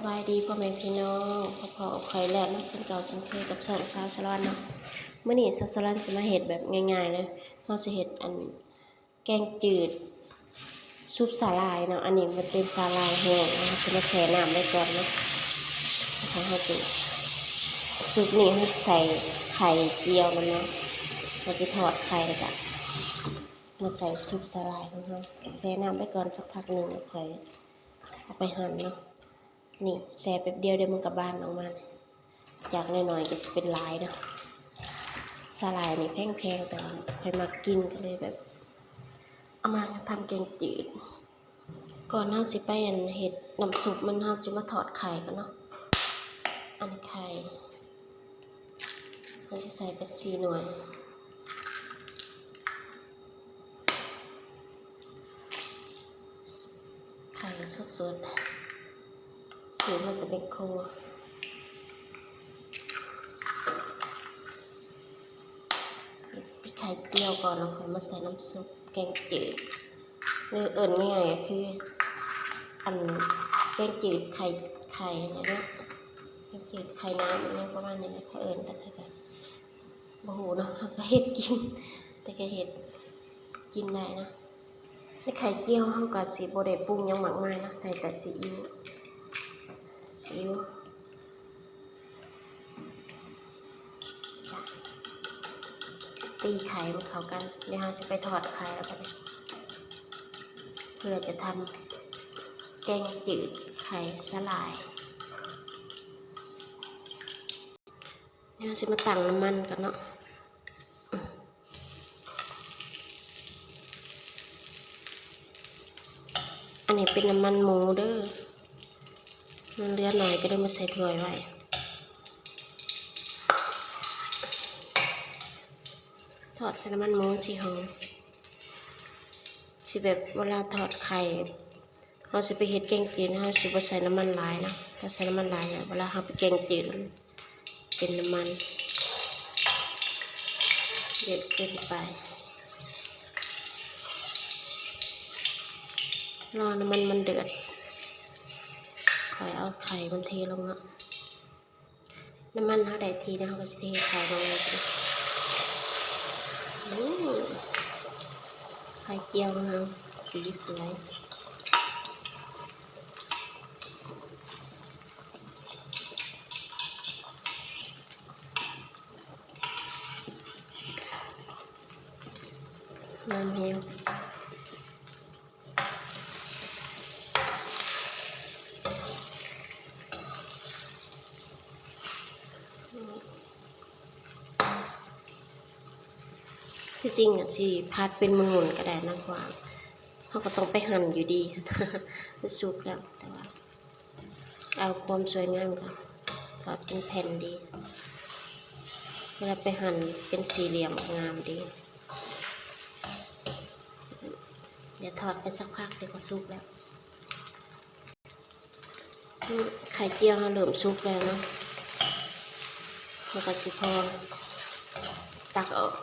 ສະບາຍດີພໍ່ແມ່ພີ່ນ້ອງ ພົບພໍ້ກັບຂ້ອຍແລ້ວເນາະ ເຊັ່ນເກົ່າເຊັ່ນເຄີຍກັບຊ່ອງສາວສະຫຼອນເນາະ. ມື້ນີ້ສາວສະຫຼອນຊິມາເຮັດແບບງ່າຍໆເລີຍ ເຮົາຊິເຮັດອັນ ແກງຈືດຊຸບສາຫຼ່າຍເນາະ. ອັນນີ້ມັນເປັນສາຫຼ່າຍແຫ້ງ ເຮົາຊິມາແຊ່ນ້ຳໄວ້ກ່ອນເນາະ. ຖ້າເຮົາຊິ ຊຸບນີ້ເຮົາຊິໃສ່ໄຂ່ຈຽວນຳເນາະ. ເຮົາຊິທອດໄຂ່ແລ້ວກະມາໃສ່ຊຸບສາຫຼ່າຍຂອງເຮົາ ແຊ່ນ້ຳໄວ້ກ່ອນສັກພັກໜຶ່ງ ແລ້ວຄ່ອຍເອົາໄປຫັ່ນເນາະ. ນີ້ແຊ່ແປັບດຽວ ດຽວມັນກະບານອອກມາ ຈາກນ້ອຍໆກະຊິເປັນຫຼາຍເນາະ. ສາຫຼ່າຍນີ້ແພງໆ ແຕ່ວ່າຂ້ອຍມັກກິນ ກະເລີຍແບບເອົາມາທຳແກງຈືດ. ກ່ອນເຮົາຊິໄປອັນເຮັດນ້ຳຊຸບມັນ ເຮົາຈະມາທອດໄຂ່ກ່ອນເນາະ. ອັນນີ້ໄຂ່ ເຮົາຊິໃສ່ໄປສີ່ໜ່ວຍ. ໄຂ່ສົດໆ ຊື້ມາແຕ່ແມັກໂຄ. ເປັນໄຂ່ຈຽວກ່ອນ ແລ້ວຄ່ອຍມາໃສ່ນ້ຳຊຸບແກງຈືດ ຫຼືເອີ້ນງ່າຍໆກະຄື ອັນ ແກງຈືດໄຂ່ ໄຂ່ຫັ້ນແຫຼະເນາະ ແກງຈືດໄຂ່ນ້ຳ ອີ່ຫຍັງປະມານນີ້ແຫຼະ ເຂົາເອີ້ນ ແຕ່ຂ້ອຍກະ ບໍ່ຮູ້ເນາະ ເຮົາກະເຮັດກິນ ແຕ່ກະເຮັດກິນໄດ້ເນາະ. ໃນໄຂ່ຈຽວເຮົາກະຊິບໍ່ໄດ້ປຸງຫຍັງມາກມາຍເນາະ ໃສ່ແຕ່ຊີອິ້ວ ຊີອິ້ວ ຕີໄຂ່ໃຫ້ມັນເຂົ້າກັນ. ດຽວເຮົາຊິໄປທອດໄຂ່ແລ້ວບັດນີ້ ເພື່ອຈະທຳແກງຈືດໄຂ່ສາຫຼ່າຍ. ດຽວເຮົາຊິມາຕັ້ງນ້ຳມັນກ່ອນເນາະ. ອັນນີ້ເປັນນ້ຳມັນໝູເດີ ມັນເຫຼືອໜ້ອຍກະເລີຍມາໃສ່ຖ້ວຍໄວ້. ທອດໃສ່ນ້ຳມັນໝູຊິຫອມ ຊິແບບເວລາທອດໄຂ່ ເຮົາຊິໄປເຮັດແກງຈືດ ເຮົາຊິບໍ່ໃສ່ນ້ຳມັນຫຼາຍເນາະ. ຖ້າໃສ່ນ້ຳມັນຫຼາຍແລ້ວ ເວລາເຮົາໄປແກງຈືດ ເປັນນ້ຳມັນເຍອະເກີນໄປ. ລໍນ້ຳມັນມັນເດືອດ ຄ່ອຍເອົາໄຂ່ມັນເທລົງເນາະ. ນ້ຳມັນເຮົາໄດ້ທີ່ແລ້ວ ເຮົາກະຊິເທໄຂ່ລົງເລີຍ. ໂອ້ ໄຂ່ຈຽວຂອງເຮົາ ສີສວຍ ງາມແຮງ. ທີ່ຈິງອະ ຊິຜັດເປັນໝຸ່ນໆກະໄດ້ນະ ເພາະວ່າເຮົາກະຕ້ອງໄປຫັ່ນຢູ່ດີ ມັນສຸກແລ້ວ ແຕ່ວ່າ ເອົາຄວາມສວຍງາມກ່ອນ ທອດເປັນແຜ່ນດີ ເວລາໄປຫັ່ນເປັນສີ່ຫຼ່ຽມງາມດີ. ດຽວທອດໄປສັກພັກ ດຽວກະສຸກແລ້ວ. ໄຂ່ຈຽວເຮົາເລີ່ມສຸກແລ້ວເນາະ ເຮົາກະຊິພໍຕັກອອກ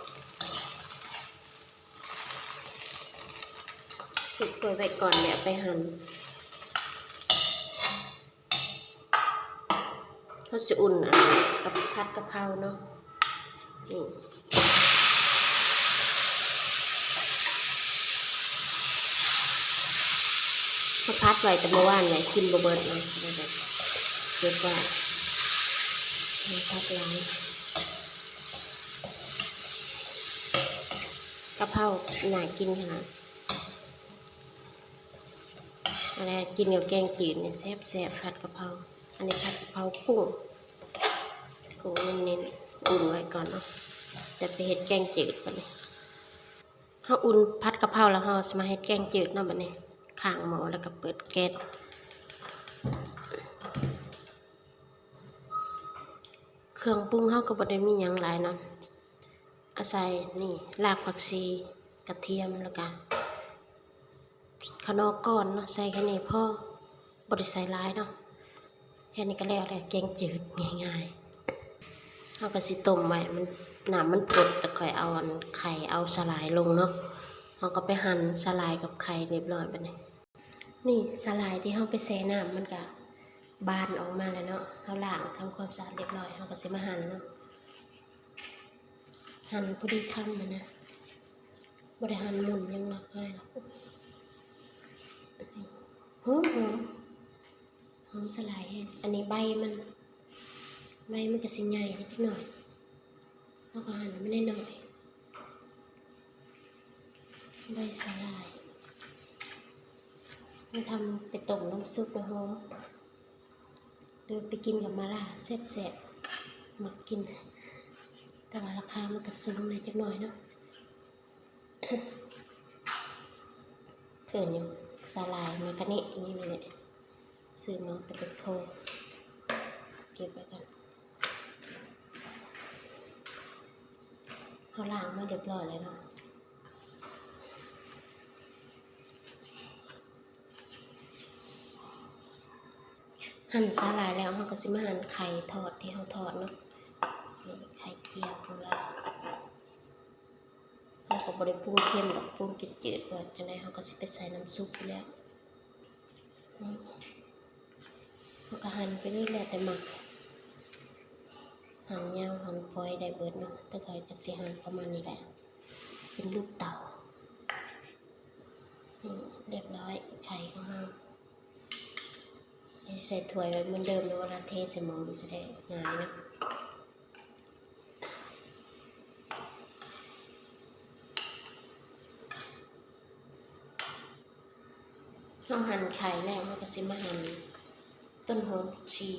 ເຊັດຖ້ວຍໄວ້ກ່ອນ ແລ້ວໄປຫັ່ນ. ເຮົາຊິອຸ່ນອັນກັບ ຜັດກະເພົາເນາະ ນີ້ ເຮົາຜັດໄວ້ແຕ່ມື້ວານນີ້ ກິນບໍ່ເບິດເນາະ ເກັບໄວ້ ເຮົາຜັດຫຼາຍ ກະເພົາໜ້າກິນຂະໜາດ. ອັນນີ້ກິນກັບແກງຈືດນີ້ແຊບໆ ຜັດກະເພົາ. ອັນນີ້ຜັດກະເພົາກຸ້ງ ກຸ້ງເນັ້ນໆ ອຸ່ນໄວ້ກ່ອນເນາະ ແຕ່ໄປເຮັດແກງຈືດບັດນີ້. ເຮົາອຸ່ນຜັດກະເພົາແລ້ວ ເຮົາຊິມາເຮັດແກງຈືດເນາະບັດນີ້. ຄ້າງໝໍ້ແລ້ວກະເປີດແກັສ. ເຄື່ອງປຸງເຮົາກະບໍ່ໄດ້ມີຫຍັງຫຼາຍເນາະ ອາໄສນີ້ ຮາກຜັກຊີ ກະທຽມ ແລ້ວກະ ຂະໜໍກອນເນາະ ໃສ່ແຄ່ນີ້ພໍ ບໍ່ໄດ້ໃສ່ຫຼາຍເນາະ. ແຄ່ນີ້ກະແລ້ວແລ້ວ ແກງຈືດງ່າຍໆ. ເຮົາກະຊິຕົ້ມໄວ້ ມັນ ນ້ຳມັນຟົດ ແລ້ວຄ່ອຍເອົາອັນໄຂ່ ເອົາສາຫຼ່າຍລົງເນາະ. ເຮົາກະໄປຫັ່ນສາຫຼ່າຍກັບໄຂ່ຮຽບຮ້ອຍບັດນີ້. ນີ້ສາຫຼ່າຍທີ່ເຮົາໄປແຊ່ນ້ຳ ມັນກະ ບານອອກມາແລ້ວເນາະ, ເຮົາລ້າງທຳຄວາມສະອາດຮຽບຮ້ອຍ ເຮົາກໍຊິມາຫັ່ນເນາະ, ຫັ່ນພໍດີຄຳຫັ້ນນະ, ບໍ່ໄດ້ຫັ່ນໝຸ່ນຫຍັງເນາະ, ງ່າຍດອກ. ຫອມໆ ຫອມສາຫຼ່າຍແຮງ. ອັນນີ້ໃບມັນ ໃບມັນກໍຊິໃຫຍ່ເລັກນ້ອຍ, ເຮົາກໍຫັ່ນໃຫ້ມັນນ້ອຍໆ. ໃບສາຫຼ່າຍ ມາທຳໄປຕົ້ມນ້ຳຊຸບ ແລ້ວຫອມ ຫຼືໄປກິນກັບໝ່າລ່າແຊບໆ, ມັກກິນ, ແຕ່ວ່າລາຄາມັນກໍສູງແດ່ຈັກໜ້ອຍເນາະ. ເອີ້ນຫຍັງ ສາຫຼ່າຍມາການິ ນີ້ແຫຼະ, ຊື້ມາແຕ່ເປັນໂຄ, ເກັບໄວ້ກ່ອນ. ເຮົາລ້າງມາຮຽບຮ້ອຍແລ້ວເນາະ. ຫັ່ນສາຫຼ່າຍແລ້ວ ເຮົາກໍຊິມາຫັ່ນໄຂ່ທອດທີ່ເຮົາທອດເນາະ. ນີ້ໄຂ່ຈຽວຂອງເຮົາ, ເຮົາກໍບໍ່ໄດ້ປຸງເຄັມດອກ, ປຸງຈືດໆ ວ່າຈັ່ງໃດເຮົາກໍຊິໄປໃສ່ນ້ຳຊຸບຢູ່ແລ້ວ. ນີ້ ເຮົາກໍຫັ່ນໄປເລີຍ ແລ້ວແຕ່ມັກ, ຫັ່ນຍາວ ຫັ່ນຝອຍໄດ້ເບິດເນາະ, ແຕ່ຂ້ອຍກໍຊິຫັ່ນປະມານນີ້ແຫຼະ ເປັນລູກເຕົາ. ນີ້ ຮຽບຮ້ອຍ ໄຂ່ຂອງເຮົາ. ໃສ່ຖ້ວຍໄວ້ເໝືອນເດີມ ຫຼືວ່າເທໃສ່ໝໍ້ ມັນຈະໄດ້ງ່າຍເນາະ. ເຮົາຫັ່ນໄຂ່ແລ້ວ ເຮົາກໍຊິມາຫັ່ນຕົ້ນຫອມຜັກຊີ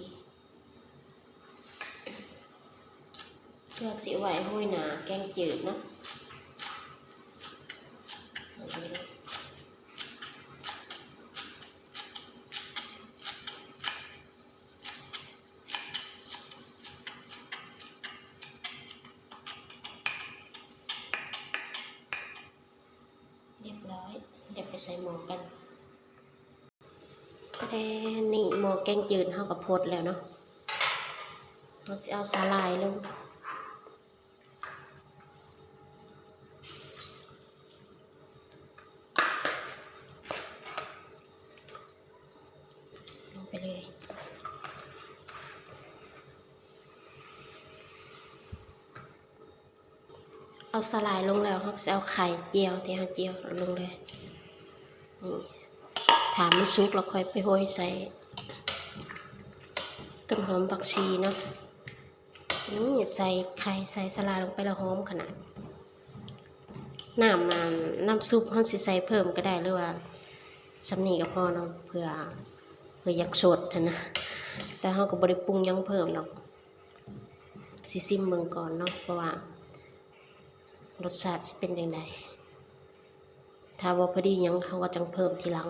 ເພື່ອຊິເອົາໄວ້ໂຮຍໜ້າແກງຈືດເນາະ. ຮຽບຮ້ອຍ ດຽວໄປໃສ່ໝໍ້ກັນ. ແຕ່ນີ້ໝໍ້ແກງຈືດເຮົາກໍຟົດແລ້ວເນາະ, ເຮົາຊິເອົາສາຫຼ່າຍລົງ. ລົງໄປເລີຍ. ເອົາສາຫຼ່າຍລົງແລ້ວ ເຮົາກໍຊິເອົາໄຂ່ຈຽວທີ່ເຮົາຈຽວເອົາລົງເລີຍ. ນີ້ ຖ້າມັນສຸກແລ້ວຄ່ອຍໄປໂຮຍໃສ່ຕົ້ນຫອມຜັກຊີເນາະ. ນີ້ໃສ່ໄຂ່ໃສ່ສາຫຼ່າຍລົງໄປແລ້ວຫອມຂະໜາດ. ນ້ຳ ນ້ຳຊຸບເຮົາຊິໃສ່ເພີ່ມກໍໄດ້ ຫຼືວ່າສ່ຳນີ້ກໍພໍເນາະ ເພື່ອ ເພື່ອຢາກສົດຫັ້ນນະ. ແຕ່ເຮົາກໍບໍ່ໄດ້ປຸງຫຍັງເພີ່ມດອກ, ຊິຊິມເບິ່ງກ່ອນເນາະ ເພາະວ່າລົດຊາດຊິເປັນຈັ່ງໃດ. ຖ້າບໍ່ພໍດີຫຍັງ ເຮົາກໍຈັ່ງເພີ່ມທີຫຼັງ.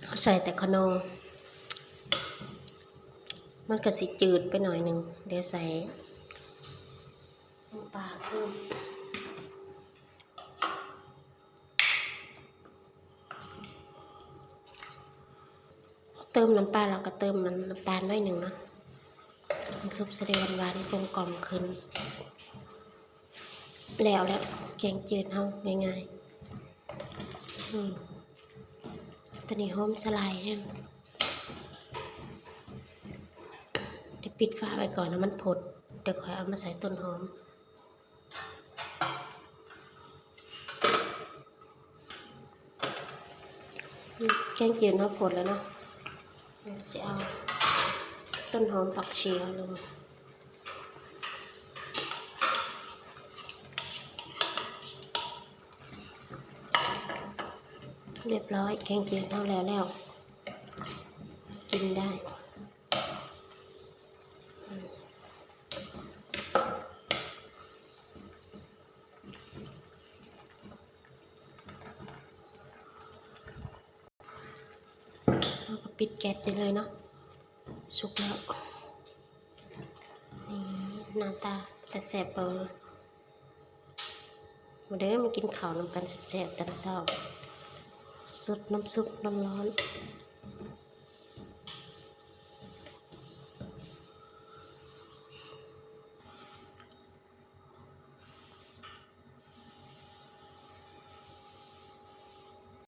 ເຮົາໃສ່ແຕ່ຂະໜໍ່ ມັນກໍຊິຈືດໄປໜ້ອຍໜຶ່ງ, ດຽວໃສ່ນ້ຳປາເພີ່ມ. ເຕີມນ້ຳປາແລ້ວກໍເຕີມນ້ຳຕານໜ້ອຍໜຶ່ງເນາະ, ນ້ຳຊຸບຊິໄດ້ຫວານໆ ກົມກ່ອມຂຶ້ນ. ແລ້ວແຫຼະ ແກງຈືດເຮົາງ່າຍໆ. ອືມ ຕອນນີ້ຫອມສາຫຼ່າຍແຮງ. ດຽວປິດຝາໄວ້ກ່ອນໃຫ້ມັນຟົດ, ດຽວຄ່ອຍເອົາມາໃສ່ຕົ້ນຫອມ. ແກງຈືດເຮົາຟົດແລ້ວເນາະ, ຊິເອົາຕົ້ນຫອມຜັກຊີເຮົາລົງ. ຮຽບຮ້ອຍ ແກງຈືດເຮົາແລ້ວແລ້ວ, ກິນໄດ້. ເຮົາກໍປິດແກັສໄດ້ເລີຍເນາະ, ສຸກແລ້ວ. ນີ້ ໜ້າຕາເປັນຕາແຊບບໍ່? ມາເດີ ມາກິນເຂົ້ານຳກັນແຊບໆ ຕອນເຊົ້າ, ສົດນ້ຳຊຸບນ້ຳຮ້ອນ.